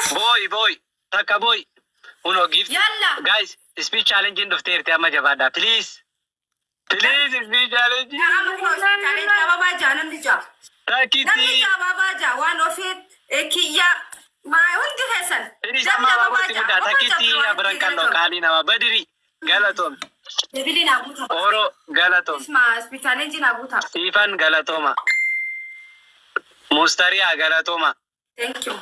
Boy boy takka boy. Uno gift. Yalla. Guys, speech challenge dhufteerti amma jabaadha. Please. Please speech challenge. Amma kun hospitaalee ababaa jaa namni jaa. Namni Takkitti. jaa ababaa jaa waan ofii kiyya maa hundi keessan. Please Namni amma ababaa abaabootti jaa. muddaa. Ababaa Takkitti jaa abiran qal'oo qaalii nama. Badiri galatoom. Debilii naa guutaa. Oro galatoom. Isma hospitaalee naa guutaa. Siifan galatooma. Mustariyaa galatooma. Thank you.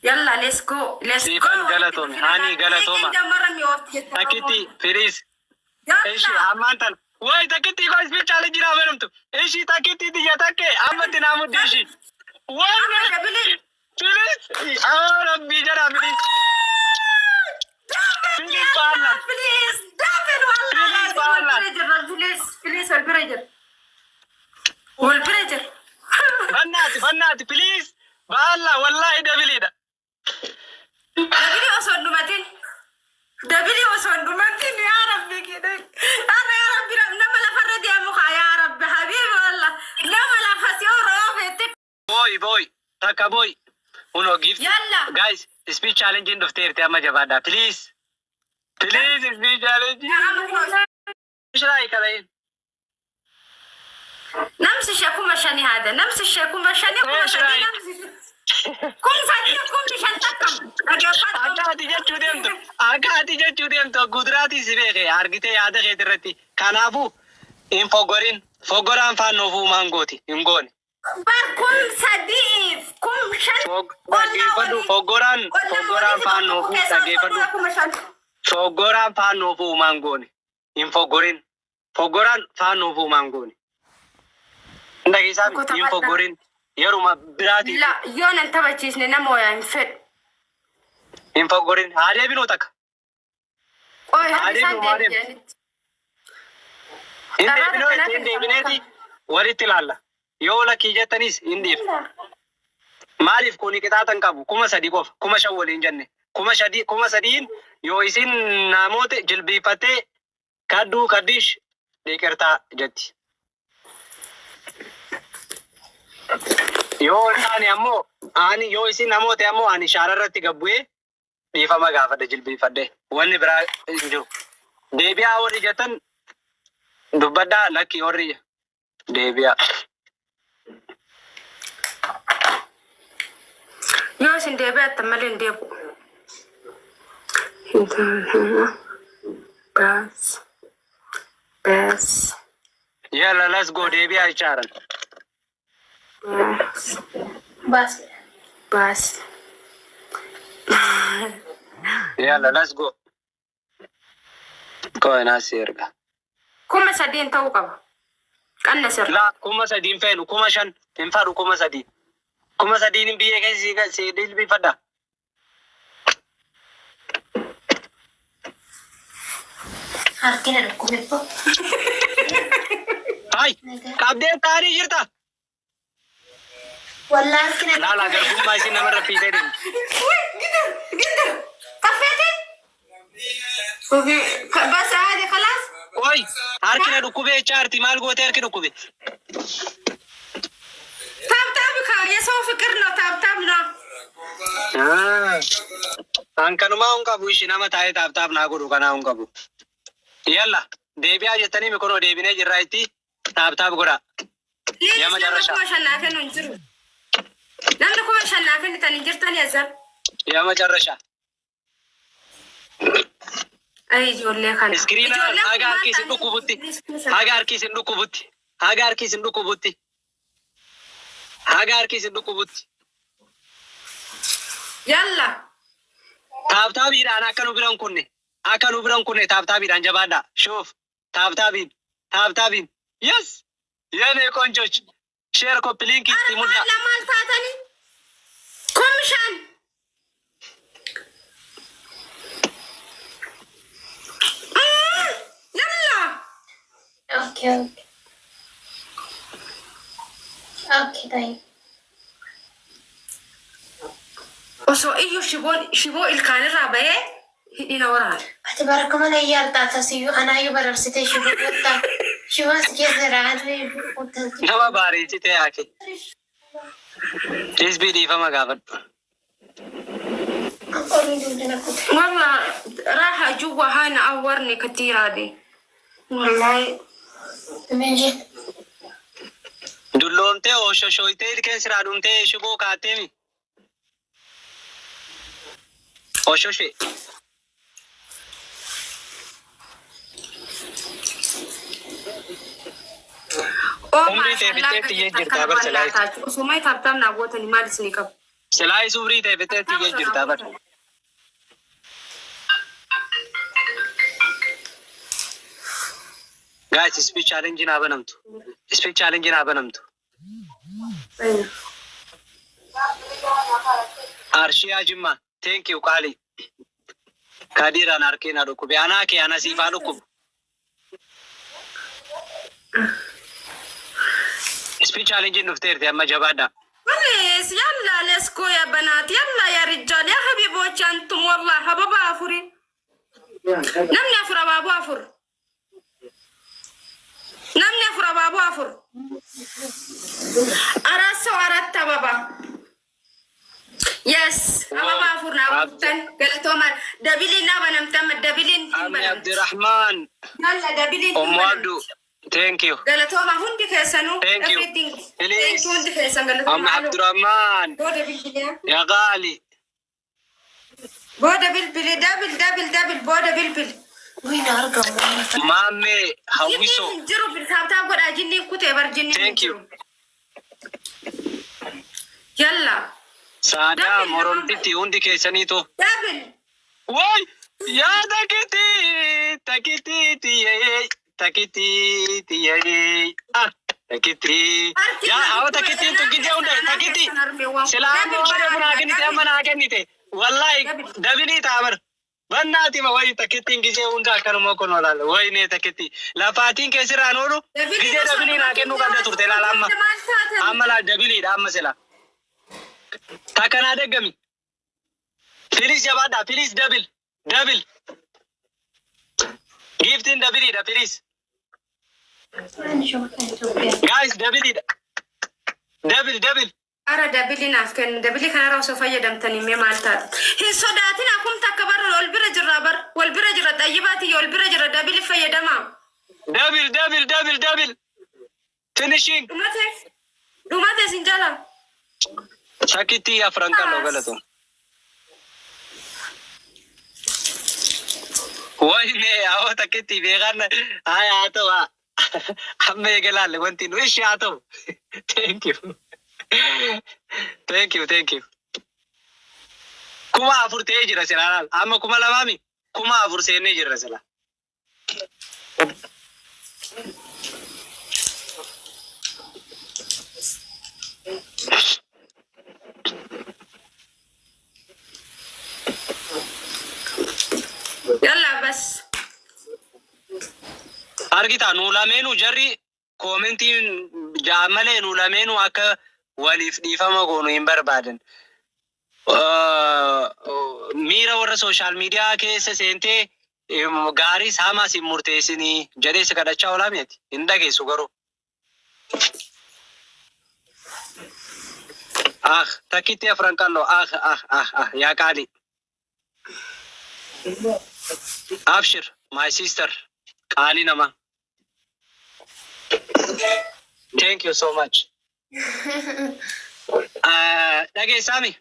Yalla, let's go. Let's go. Siifan galatoome. Hani galatooma. Takkitti please. Ishi Yalla. ammaan tan. Wayi takkitti koo speech challenge naa banamtu. Ishi takkitti tiyya takke ammatti naa muddi ishi. Wayi Debilii. please. Aa rabbii jedhaa please. Please baala. Please, double wallah. Please, baala. Please, please, wal bira jira. Wal bira jira. Bannaati bannaati please. Baala wallahi dabiliidha. Dabilii osoo hin dhumatin. Dabilii osoo hin dhumatin yaa Rabbi kidhe. Arra yaa Rabbi nama lafarra deemu kaa yaa Rabbi habiibi wallah. Nama lafa si roofetti. Boy boy takka boy. Uno gift. Yalla. Guys, speech challenge dhufteerti amma jabaadha. Please. Please speech challenge. Shiraa hiikalayin. Namsi ishee 5000 haada. Namsi ishee 5000 3000 namsi. 3000 5000 takkam. Dhaggeeffadhu. Akka ati jechuu deemtu, akka ati jechuu deemtu guduraatii si beeke argitee yaada keeti irratti. Kanaafuu hin foggorin. Foggoraan faannoof uumaan gooti hin goone. Bar 3500 5000. Dhaggeeffadhu foggoraan foggoraan faannoof dhaggeeffadhu. 5000. Foggoraan faannoof uumaan goone. Hin foggorin. Foggoraan faannoof uumaan goone. Dhageessaa hin foggorin. Yeruma biraatii La yoo nan taphachiisne nama wayaa hin fedhu. hin foggorin. Haa deebinuu takka. Qoy haati Haa isaan deebinu haa deebinu. deebi'anitti. Hin deebinuu hin deebineeti walitti ilaalla. Yoo lakkii jettanis hin dhiifne. Maaliif kuni qixaaxa hin qabu? 3000 qofa. 5000 waliin jenne. 3000 3000n yoo isin namoota jilbiiffattee kadduu kaddish dhiqirtaa jetti. Yoo ani ammoo ani yoo isin namoota ammoo ani shaara irratti gabbu'ee dhiifama gaafadhe jilbiifadhe. Wanni biraa hin jiru. Deebi'aa warri jettan dubbadhaa lakkii warri deebi'aa. Yoo isin deebi'attan malee hin deebi'u. Bas. Bas. Yalla let's go deebi'aa jechaaran. Bas. Bas. Bas. Yalla let's go. Qoy naasii erga. 3000 ta'uu qaba. Qanna sirra. La 3000 hin feenu 5000 hin fadhu 3000. 3000 biyya keessa si si jilbiifadha. Harki na dhukkube. Hai qabdee taanii jirta. Wallah harki na Laala garbummaa isin namarra fiitee deemti. Wai, gidir, gidir. Kaffeeti? Bas haadi khalaas. Qoy harki na dhukkubee jechaarti maal gootee harki dhukkube? Tap tap ka የሰው ፍቅር ነው። tap tap ነው። An kanumaa hin qabu ishi nama taa'ee tap tap naa godhu kanaa hin qabu. Yalla deebi'aa jettanii mikonoo deebinee jirraa itti tap tap godhaa. Please Yama namni jarrasha. 5000 naa kennu hin jiru. Namni 5000 naa kennitan hin jirtan yazar. Yama carrasha. Ay ijoollee kana. Iskiriina Ijoolleen haga kun harki isin maal dhukkubutti. ta'anii? Haga harki isin dhukkubutti. Haga harki isin dhukkubutti. Haga harki isin dhukkubutti. Yalla. Tap tapiidhaan akka nu biran kunne. Akka nu biran kunne tap tapiidhaan jabaadhaa. Shoof. Tap tapiin. Tap tapiin. Yes. የኔ ቆንጆች share copy link itti muddaa. Maal maal taatanii? 5000. Yalla. Okay. Okay, tayi. Osoo iyyuu shiboon shiboo ilkaanirraa bahee hidhina waraana. Ati bara kuma na yaaltaa tasiyyuu anaayyuu bararsitee shiboo godhaa. Shiboon si keessa jira anaayyuu Nama bareechitee haake. Isbii dhiifama gaafadhu. والله راحة جوا هانا عورني كتير هذه والله. Dulloomtee oshoshoytee ilkeen siraa dhumtee shiboo kaatteemi. Oshoshe. Oo Umrii ta'e maashaallah fixxee tiyyee jirtaa bar silaa. Osuma taabtaab naa gootanii maal isinii qabu? Silaa umrii ta'e fixxee tiyyee jirtaa bar. Guys, speed challenge naa banamtu. Speed challenge naa banamtu. Arshiyaa Jimmaa. Thank you qaali. Kadiiraan harkee na dhukkube. Anaa kee ana siifaa dhukkubu. Speed challenge dhufteerti amma jabaadha. بس يلا let's go يا بنات، يلا يا رجال، يا حبيبوች انتم والله حبابا afuri, namni afur abaaboo afur, namni afur abaaboo afur, አራት ሰው አራት አበባ። Yes, አበባ afur naa guuttan galatoomaa. Double naa banamtama doubleiin hin Amni banamti. Abdirahmaan. Yalla, doubleiin hin Ummu Abdu. banamti. Thank you. Galatooma hundi keessanuu. Thank you. Everything. Please. Thank you hundi keessan. Amma Galatooma. Abdurrahman. Booda bilbilee. Yaa qaali. Booda bilbili, double, double, double, booda bilbili. Maammee Jinniin Hawwisoo. hin jiru, taaptaap godhaa, jinniin kutee bar, jinniin hin Thank you. jiru. Yalla. Saadaa Double. Moromtitti hundi keessaniitu. Double. Way! Yaa takitti takitti tiyyee takitti tiyyee ah takitti yaa awa takitti tun gijee hunda takitti silaa amma warra bunaa kennite, amma naa kennite, wallahi double taamar bannaati ma wayi takittiin gijee hunda akkanuma kun olaala wayne takitti lafaatiin keessirraan oolu gijee double naa kennuu qabda turte. Laala amma amma laal, doubleiidha amma sila takka naa deggami please. Jabaadhaa please. Double, double, giftiin doubleiidha please guys, doubleiidha, double, double. Ara double naaf kennu, double kanarra osoo fayyadamtanii mee maal taate? Hin sodaatin, akumta akka bar wal bira jirra, bar wal bira jirra, xayyibaati wal bira jirra, double fayyadamaa. Double, double, double, double, finishing. Dhumate, dhumate sin jala. Sakittii afran qalloo galatu. Wayne awwa takkitti beekan haa haa ta'u haa amma eegalaalle wanti nu ishee haa ta'u. Thank you, thank you, thank you. 4000 ta'ee jira silaa laal, amma 2000mi 4000 seennee jirra sila. Yalla bas. Argita, nu lameenuu jarri commentiin jaamalee nu lameenuu akka waliif dhiifama goonu hin barbaadan. Miira warra social media keessa seentee gaariis hamaas hin murteessinii jedhee si kadhachaa oolaa miti. Hin dhageessu garuu. Ah, takkitti afran qalloo, ah ah ah ah, yaa qaali. Abshir my sister, qaali nama. Thank you so much. Dhageessaami?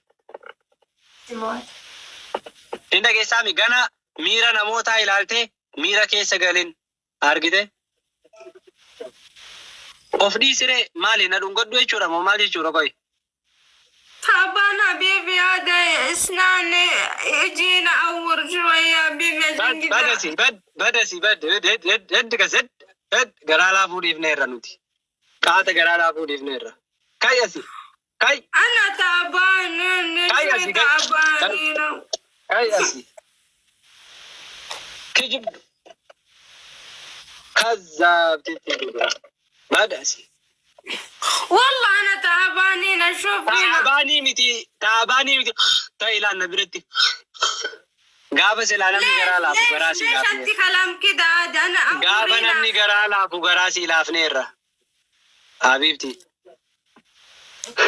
Hin dhageessaami? Gana miira namootaa ilaaltee miira keessa galin argite? Of dhiisiree maali, na dhungadhu jechuudha moo maal jechuudha qoy? تعبان حبيبي، هذا اسناني اجينا اول شوية حبيبي عشان كده. Badasi bad badasi bad hed gas hed hed garaa laafuu dhiifneerra nuti. Qaata garaa laafuu dhiifneerra. Kai asi kai. انا تعبان. هاي شوي أسي، تعبان. Kai asi. Kijibdu. Kazzaabteetti dubra. Badasi. والله انا تعبانين، اشوف هنا. Taabaanii miti, taabaanii miti, ta'e ilaanna biratti. Gaafa silaa namni garaa laafu garaa ليش sii ليش laafneerra. انت كلام كده عادي انا Gaafa namni garaa laafu garaa sii laafneerra. Habiibti.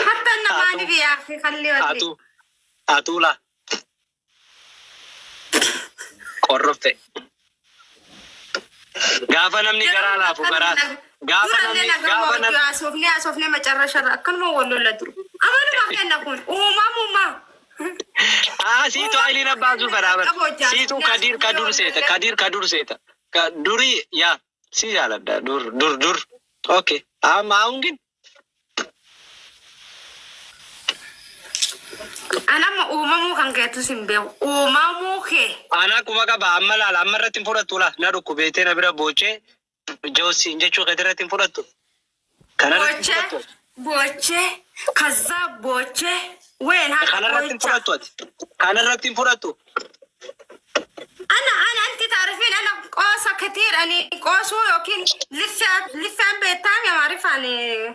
Hatta namaa ni biyyaa fi kalli walli. Atuu atuu laa. Qorrofte. Gaafa namni garaa laafu garaa gaafa Durallee namni nagaa gaafa wajji namni haasofnee haasofnee macarrasharra akkanuma wal lolla duru. Amaluma kenna kun uumamuma. Aa, siitu Hayiliin abbaa sun fedhaa bar. Siitu Kadiir ka dur seeta. Kadiir ka dur seeta. Ka durii yaa si jaaladha dur dur dur. Okay. Amma ahun gin Anamma uumamuu kan keetu sin beeku. Uumamuu kee. Ana akkuma qaba amma laala amma irratti hin fudhattu laa na dhukkubeetee na bira boochee joosiin jechuu keetii irratti hin fudhattu. Kana irratti hin Boochee. fudhattu. Boochee. Kazzaa boochee. Ween haqa Kana irratti hin boocha. fudhattu ati. Kana irratti hin fudhattu. أنا أنا أنت تعرفين أنا قوسة كثير أني قوسو يمكن لسه لسه بيتامي ما أعرف أني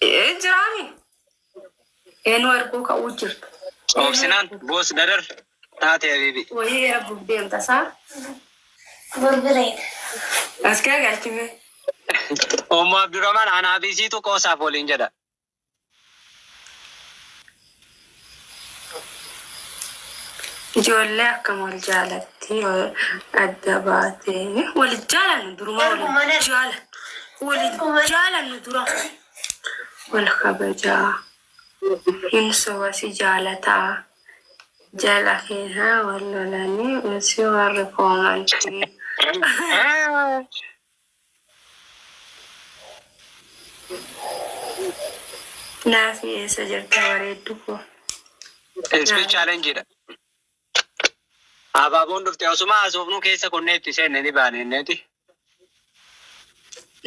إجرامي إنه أرجوك أوجر. Obsinaan boos dadar taate habiibi. وهي رب بديم تصار. Burbureedha. بس كده قلت لي. Ommo Abdurrahman anaa fi siitu qoosaaf waliin jedha. Ijoollee akkam wal jaalatti adda baatee wal jaalannu duruma wal jaalan wal jaalannu dura wal kabajaa hin soba si jaalataa jala keessa wal lolanii si warri koomantii. Naafi eessa jirta bareeddu koo? Speech challenge dha. Abaaboon dhufte osuma haasofnuu keessa kunneetti seenne ni baane inneeti.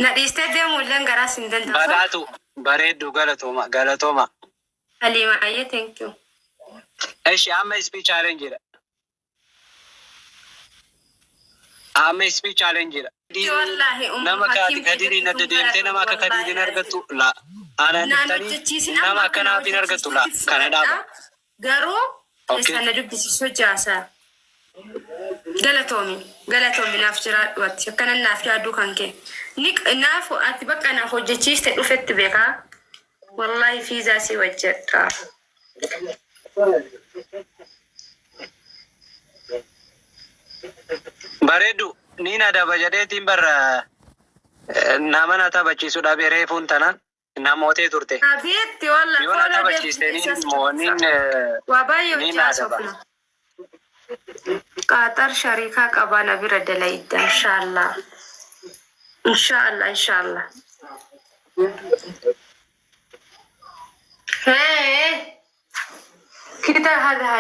Na dhiistee deemuu illee garaas hin danda'u. Badhaatu bareeddu galatooma galatooma. Haliima ayyee, thank you. Eshi, amma speech challenge dha. Amma speech challenge dha. Wallaahi ummu Nama kaati Hakiim Kadiriin adda deemtee nama akka Kadiriin argattu la. Anaan Naan dhuftanii hojjechiisin. Nama akkanaaf hin argattu la. Kana dhaaba. Garuu Okay. keessan na dubbisiisuu jaasaa. Galatoomi galatoomi, naaf jiraadhu, ati akkana naaf yaaduu kan kee. Ni naaf ati bakka naaf hojjechiiste dhufetti beekaa. Wallaahi fiizaa si hojjedha. Bareeddu niin adaba jedheetiin barra nama na taphachiisu dhabee reefuun tana namootee turte. Abeetti walla Yoo na taphachiiste niin moo niin waa baay'ee niin hojii adaba. haasofna. Qaaxar shariikaa qabaa na bira dalayidda inshaallah. Inshaallah inshaallah. Hee. Kita hada.